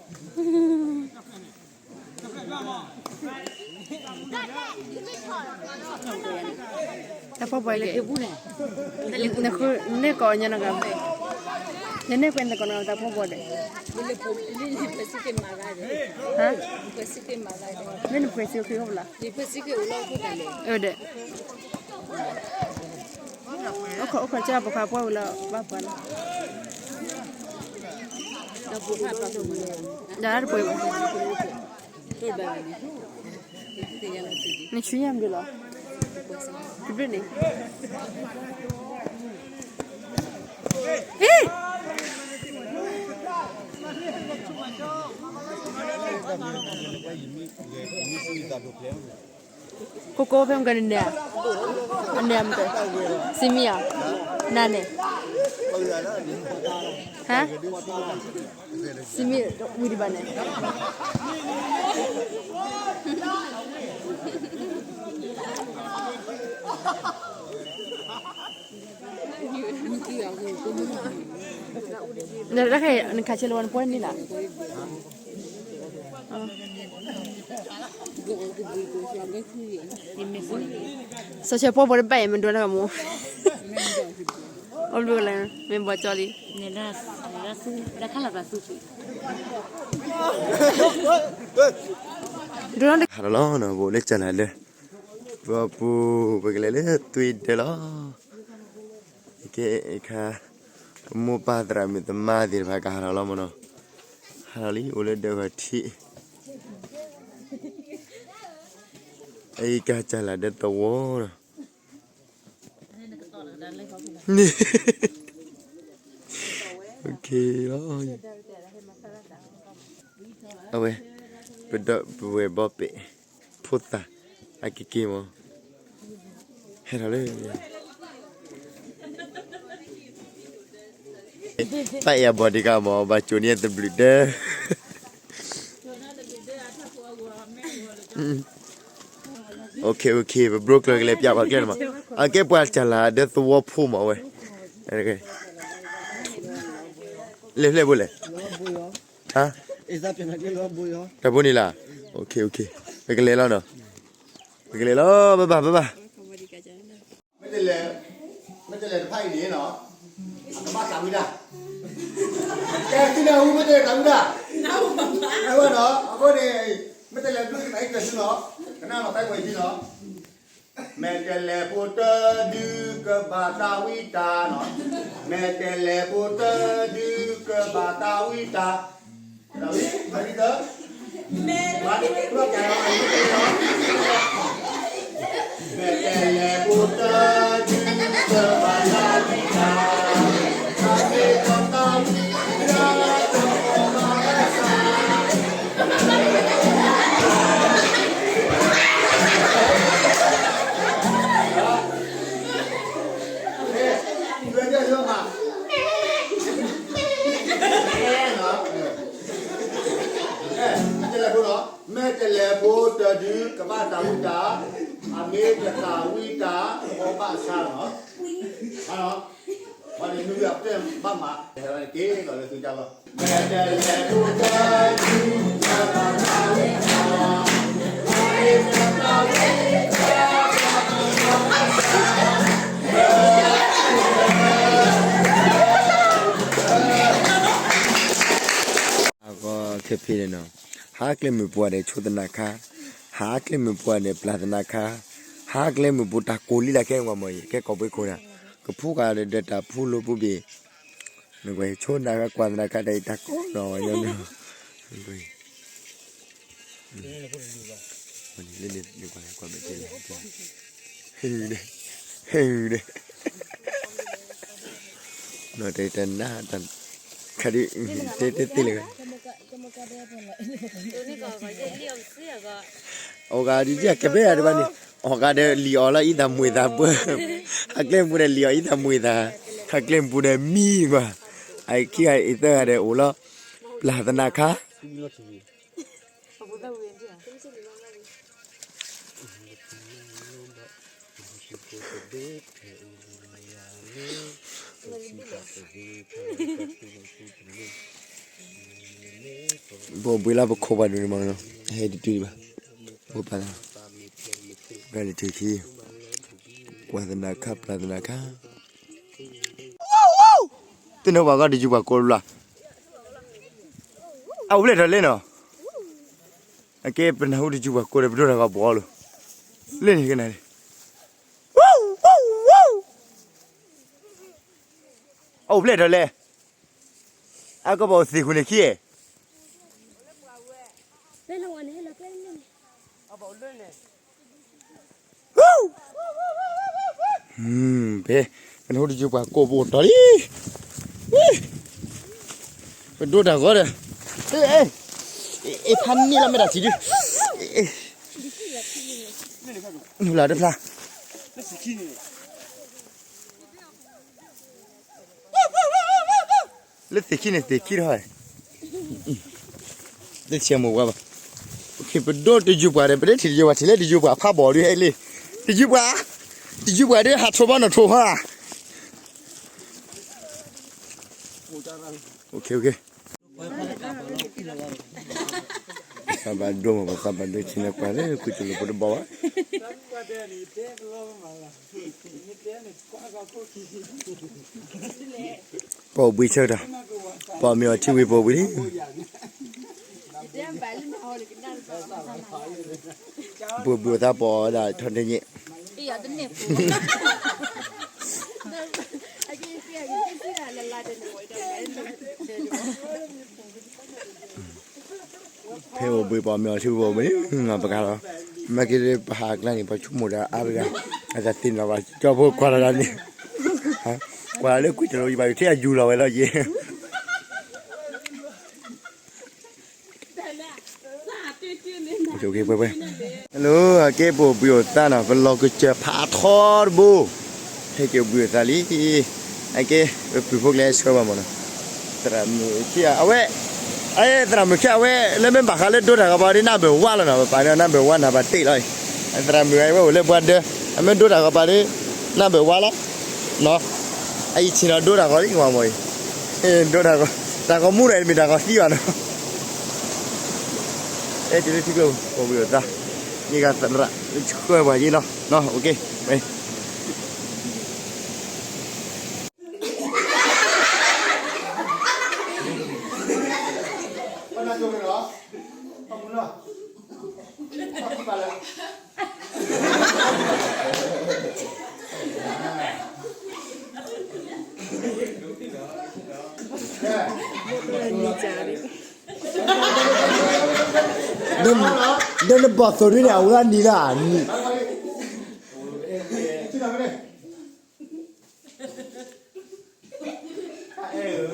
တၢ်ဖီၣ်ပှဲၤက့ၤ, နဃုန့ၢ်ကိးညါနီၤဂၤ, နန့ၢ်ကွဲးနသကိးနီၤ တၢ်ဖီၣ်ပှဲၤဒီး, ဟါ, မ့ၢ်နပှဲၤစ့အိၣ်ခံအိၣ်ဘၣ်လီၤ, အဒီး, အိၣ်ခိးအိၣ်ခိးကၢ်ပိာ်ခွါပှဲၤဝံၤလီၤ ဘၣ်ပှဲၤလီၤ, ဒီးတပှဲၤဘၣ် နဆူညါမဒုးလီၤ, တဘျုးန့ၣ်, ဟ့ၣ်, ကိကိဖဲမကနၤ, အနဲမတဲ, စံမံၤဧါ, နၤန့ၣ်, ဟါ, စံမံၤဝံၤဒံးဘၣ်န့ၣ် နတၢ်ခဲအံၤ နခးဆဲးလၢဝဲနပှဲၤန့ၣ်လီၤ. စီၤဆဲးပှဲၤဘၣ်တဘၣ်အံၤ မ့ၢ်ဒိးနဂၤမူ, အိၣ်ဘျုးလၢ မ့ၢ်ဘီကၠီလံ, ဟးလီၤလီၤနီၤ ပအိၣ်လၢကၠၢ်လၤလၢ ပှၤပူၤ ပကလဲၤလၢသွံဒၢလီၤ. ကဲ အခါ ပမိၢ်ပၢ်သရၣ်မုၣ်သမါသ့ၣ်တဖၣ်ကဟးထီၣ်လီၤမ့ၢ်နီၤ, ဟးထီၣ်လံ အိၣ်လၢဒၢးဂီၤထံး, အအံၤကၢ်ကၠၢ်လၤဒၢသဝီဒီး လီၤ, အဝဲ ပဒီပုၢ်ဝဲၢ်ဘီပဲာ် ဖိသၣ် အက့ၤက့ၤမး ဟဲထီၣ်လၢ ပၢ်အဲၣ်အဘီဒံးကမး ဘၣ်ကိးန့ၢ်သဘျုးဒၢ OK OK ပဘျီကျၢၤကလဲၤပျးပှၤကျဲန့ၣ်မး, အကဲပှၤကၠၢ်လၤဒၢသဝီဖိမးဝဲ, လဲၤဖျဲၣ်ဘိလဲၣ်, ဟါ, တၢ်ဘိန့ၣ်လၢ, OK OK ပကလဲၤလီၤနီၤ, ပကလဲၤလီၤ ဘၣ်ဘၣ်ဘၣ်ဘၣ်. မ့ၢ်တလဲၤ, မ့ၢ်တလဲၤတဖၣ်အံၤန့ၣ်နီၤ, အကဘၣ်သးဝံၣ်တၢ်, ကဲသုနၢ်ဟူ မ့ၢ်တလဲၤသးဝံၣ်တၢ်, အဝဲနီၤ အဃိန့ၣ် မ့ၢ်တလဲၤဘျုးကနၣ်အံၤကဲသုနီၤ, ကနၣ်နီၤတၢ်ကွဲးထံနီၤ, မ့ၢ်တလဲၤဖိတၢ်ဒုးကဘၣ်သးဝံၣ်တၢ်နီၤ, မ့ၢ်တလဲၤဖိတၢ်ဒုးကဘၣ်သးဝံၣ်တၢ် မ့ၢ်တလဲၤဖိတၢ်ဒုးကဘၣ်သးဝံၣ်တၢ်, အမ့ၢ်တသးဝံၣ်တၢ် ကဘၣ်ဆါနီၤ, ပှၤန့ၣ်မ့ၢ်ဝံၤအပျဲၢ်ဘၣ်မး ဟဲလီၤန့ၣ်က့ၤလီၤလၢသုကၢ်လီၤ. အဂီၢ်ခဲဖံန့ၣ်နီၤ, ဟးကျဲမုၢ်ပှၢ်ဒီးဆိသနၢ်ခါ, ဟးကျဲမုၢ်ပှၢ်ဒီးပျၢ်သနၢ်ခါ, ဟးကျဲမုၢ်ပှၢ်တၢ်ကိးလံလၢခဲအံၤမ့ၢ်အံၤ ကဲကိးပှ့ၤခိၣ်ဒီး, ကဖူကၤဒီးတၢ်ဖူလိာ်ပူၤဘ့ၣ်, နကွၢ်ဆိနၢ်ခါကွၢ်သနၢ်ခါတၢ်အံၤတၢ်ကိးနီၤဝဲညီညီ, ဟ့ၣ်ဒၣ်, ဟ့ၣ်ဒၣ်, နီၢ်တၢ်တနၢ်တၢ်, ခါဒုး, တဲတဲတဲလၢ အီၣ်ဂၤဒ်ကဲဘဲဒၣ်တဘၣ်န့ၣ်, အီၣ်ဂၤဒီးလံာ်အီၣ်လၢအံသးမွံသးပှၢ်, ဟးကျဲမုၢ်ဒီးလံာ်အီၣ်အံသးမွံသး, ဟးကျဲမုၢ်ဒီးမံကွၢ်, အခံဂၤအံၤသၢဂၤဒီးအိၣ်လီၤ, ပျၢ်သနၢ်ခါ တဘ့ၣ် ဘိၣ်ဘှံးလၢပခိၣ်ပှၤဒိၣ်န့ၣ်မးနီၤ, ဟဲတတုၤဒံးဘၣ်, ဘိၣ်ပာ်လၢ, ပှၤလၢထံခံ, ကွၢ်သနၤခါ ပျၢ်သနၤခါ, သ့ၣ်နီၣ်ပှၤဂီၢ်တယုၢ်ပှၤကိးတဘျီ, အအိၣ်ဖျဲၣ်ထီၣ်လဲၣ်နီၤ, အကဲပနၢ်ဟူတယုၢ်ပှၤကိးဒီး ပဒိၣ်တၢ်ဂီၤဘီလိၤ, လဲၣ်န့ၣ်ကနၤန့ၣ်, အအိၣ်ဖျဲၣ်ထီၣ်လဲၣ်, အကဘၣ်အိၣ်သ့ၣ်ဃုာ်န့ၣ်ခံ, ဖဲ ပနၢ်ဟူတယုၢ်ပှၤကိးပအိၣ်တီၤလံ, ပဒိၣ်တၢ်ဂီၤဒီး, အ့ၣ် ဖးန့ၢ်လီၤမ့ၢ်တၢ်ထံၣ်ဒု, နုာ်လီၤတဖျါ လၢသ့ၣ်ခံန့ၣ်သ့ၣ်ခံထီၣ်, တထံၣ်မိၢ်ဝါဘၣ်, ပဒိၣ်တယုၢ်ပှၤဒီး ပတထံၣ်တယုၢ်ပှၤ ထံၣ်လၢတယုၢ်ပှၤဖးဘီၣ်ဒုဟဲလံ, တယုၢ်ပှၤ, တယုၢ်ပှၤဒုဟးထိၣ်ဘီနီၣ်ထိၣ်ဟီဧါ, သးဘၣ်ဒိမး ပသးဘၣ်ဒိဆံးန့ၣ် ကွၢ်လၢကွံာ်တလိာ်ပတဘီဘၣ်, ပအိၣ်ဘှံးဆၢကတီၢ်, ပအီၣ်မ့ၤအီထံဝံၤပအိၣ်ဘှံးလံ, ပအိၣ်ဘှံးအသးပီၣ်ဝဲဒၣ်ထီၣ်တန့ၣ်, ဖဲအိၣ်ဘှံးပအီၣ်မ့ၤအီထံဝံၤပအိၣ်ဘှံးလံ, ပကလီၤ, မ့ၢ်က့ၤပဟးကျါန့ၣ် ပဆိကမိၣ်ဒီးအါတဂၤ, အတၢ်သ့ၣ်နီၣ်ဘၣ် ကၠီဖိကွၢ်လီၤဒၣ်န့ၣ်, ကွၢ်လၢကွံာ်တလိာ်ယဘၣ် ယထဲအယူၤလီၤဝဲလီၤယ့ၣ် ပှဲၤပှဲၤ, hello အကဲပအိၣ်ဘှံးအိၣ်သါနီၤ ပလီၤကစၢၢ်ဖးထီတဘိ, ဟဲက့ၤဘှံးအိၣ်သါလံ, အကဲ ပပုၢ်ဖိကျဲဆှၢဘၣ်မးနီၤ, သရၣ်မုၣ်ခံဂၤအဝဲ, အသရၣ်မုၣ်ခံဂၤအဝဲ လၢမ့ၢ်ဘၣ်ဃးလၢဒိတၢ်ဂီၤပၤဒ်နၢ်ဘၢၣ်ဝါလီၤနီၤ ပပာ်န့ၢ်နၢ်ဘၢၣ်ဝါနၤဘၣ်တ့ၢ်လီၤ, သရၣ်မုၣ်ဂၤအဝဲအိၣ်လၢပှၤဒၢး, အမ့ၢ်ဒိတၢ်ဂီၤပၤဒ်, နၢ်ဘၢၣ်ဝါလီၤ, အအံၤဆ့ၣ်နီၤဒိတၢ်ဂီၤလံမးမးအံၤ, ဒိတၢ်ဂီၤ, တၢ်ဂီၤမူဒီး မ့ၢ်တၢ်ဂီၤသံဘၣ်နီၤ, အဲၣ်တုၤလၢထံကျိ ပအိၣ်ဘှံးအိၣ်သါ, မ့ၢ်ဂၤသရၣ် ဆှၢပှၤယ့ၣ်နီၤ, အိၣ်က့ၤ ဒီးနဘီၣ်သိၣ်ဒ်န့ၣ် အဝဲဒၣ်နံၤလၢနံၤ, တၢ်အဲၣ်ဧၢ, တၢ်အဲၣ်ဧၢ,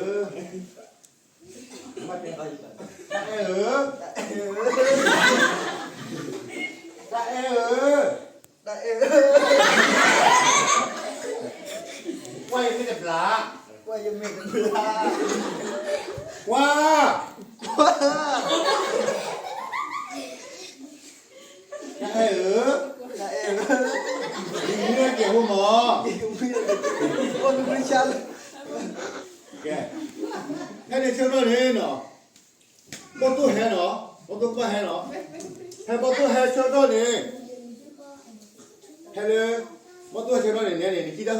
တၢ်အဲၣ်ဧၢ, ကွၢ်ယမ့ၢ်တဘျီ, ကွၢ်ယမ့ၢ်တဘျီ, ကွၢ်, ကွၢ် တၢ်အဲၣ်ဧၢ, တၢ်အဲၣ်ဧၢ, ယမူလၢကဲၣ်ဖိမး, အိၣ်နုၤဆါလၢ, ကဲ, ဖဲန့ၣ်ဆၢကတီၢ်န့ၣ်နီၤ, ဘီၣ်သိၣ်ဟဲနီၤ, ဘီၣ်သိၣ်ကဘၣ်ဟဲနီၤ, ဖဲဘီၣ်သိၣ်ဟဲဆၢကတီၢ်န့ၣ်, ဖဲလၢ, ဘီၣ်သိၣ်ဟဲဆၢကတီၢ်န့ၣ် နဲန့ၣ် နကံတၢ်သူၣ်အံၤတၢ်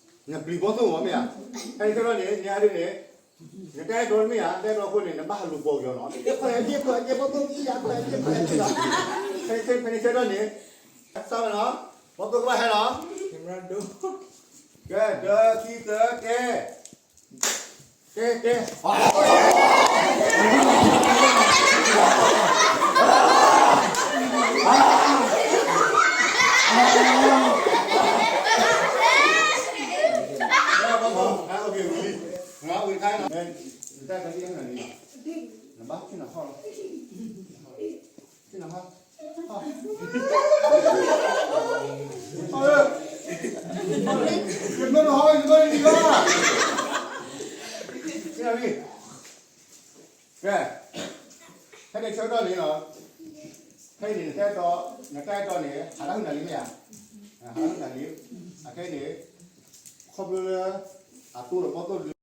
အဲၣ်တီနီၤ, နပျံၤဘီၣ်သိၣ်မးမ့ၢ်ဧါ, ဖဲန့ၣ်ဆၢကတီၢ်န့ၣ် နဲဟဲဒ်န့ၣ် နတၢ်အဲၣ်တီမ့ၢ်ဧါ, တၢ်အဲၣ်တီအဃိန့ၣ် နဘၣ်ဟးလူၤပိာ်က့ၤအီၤနီၤ, ခွဲးအံၤခွဲးအံၤ ဘီၣ်သိၣ်ကံယၤခွဲးအံၤခွဲးအံၤနီၤ, ဖဲန့ၣ်ဆၢကတီၢ်န့ၣ်, စးဝဲနီၤ, ဘီၣ်သိၣ်ကဘၣ်ဟဲနီၤ, ကဲ, တၢ ခံ သၢ ကဲ, ကဲ ကဲ ကဲ, ဖဲန့ၣ်ဆၢကတီၢ်န့ၣ်လီၤ, ဖဲန့ၣ်နတၢ်အဲၣ်တီ, နတၢ်အဲၣ်တီန့ၣ် ဟးတၢ်ဟုၣ်နၤလံမ့ၢ်ဧါ, ဟးတၢ်ဟုၣ်နၤလံ, အခဲအံၤန့ၣ်, ခီဖျိလၢ, အသိဒီးဘီၣ်သိၣ်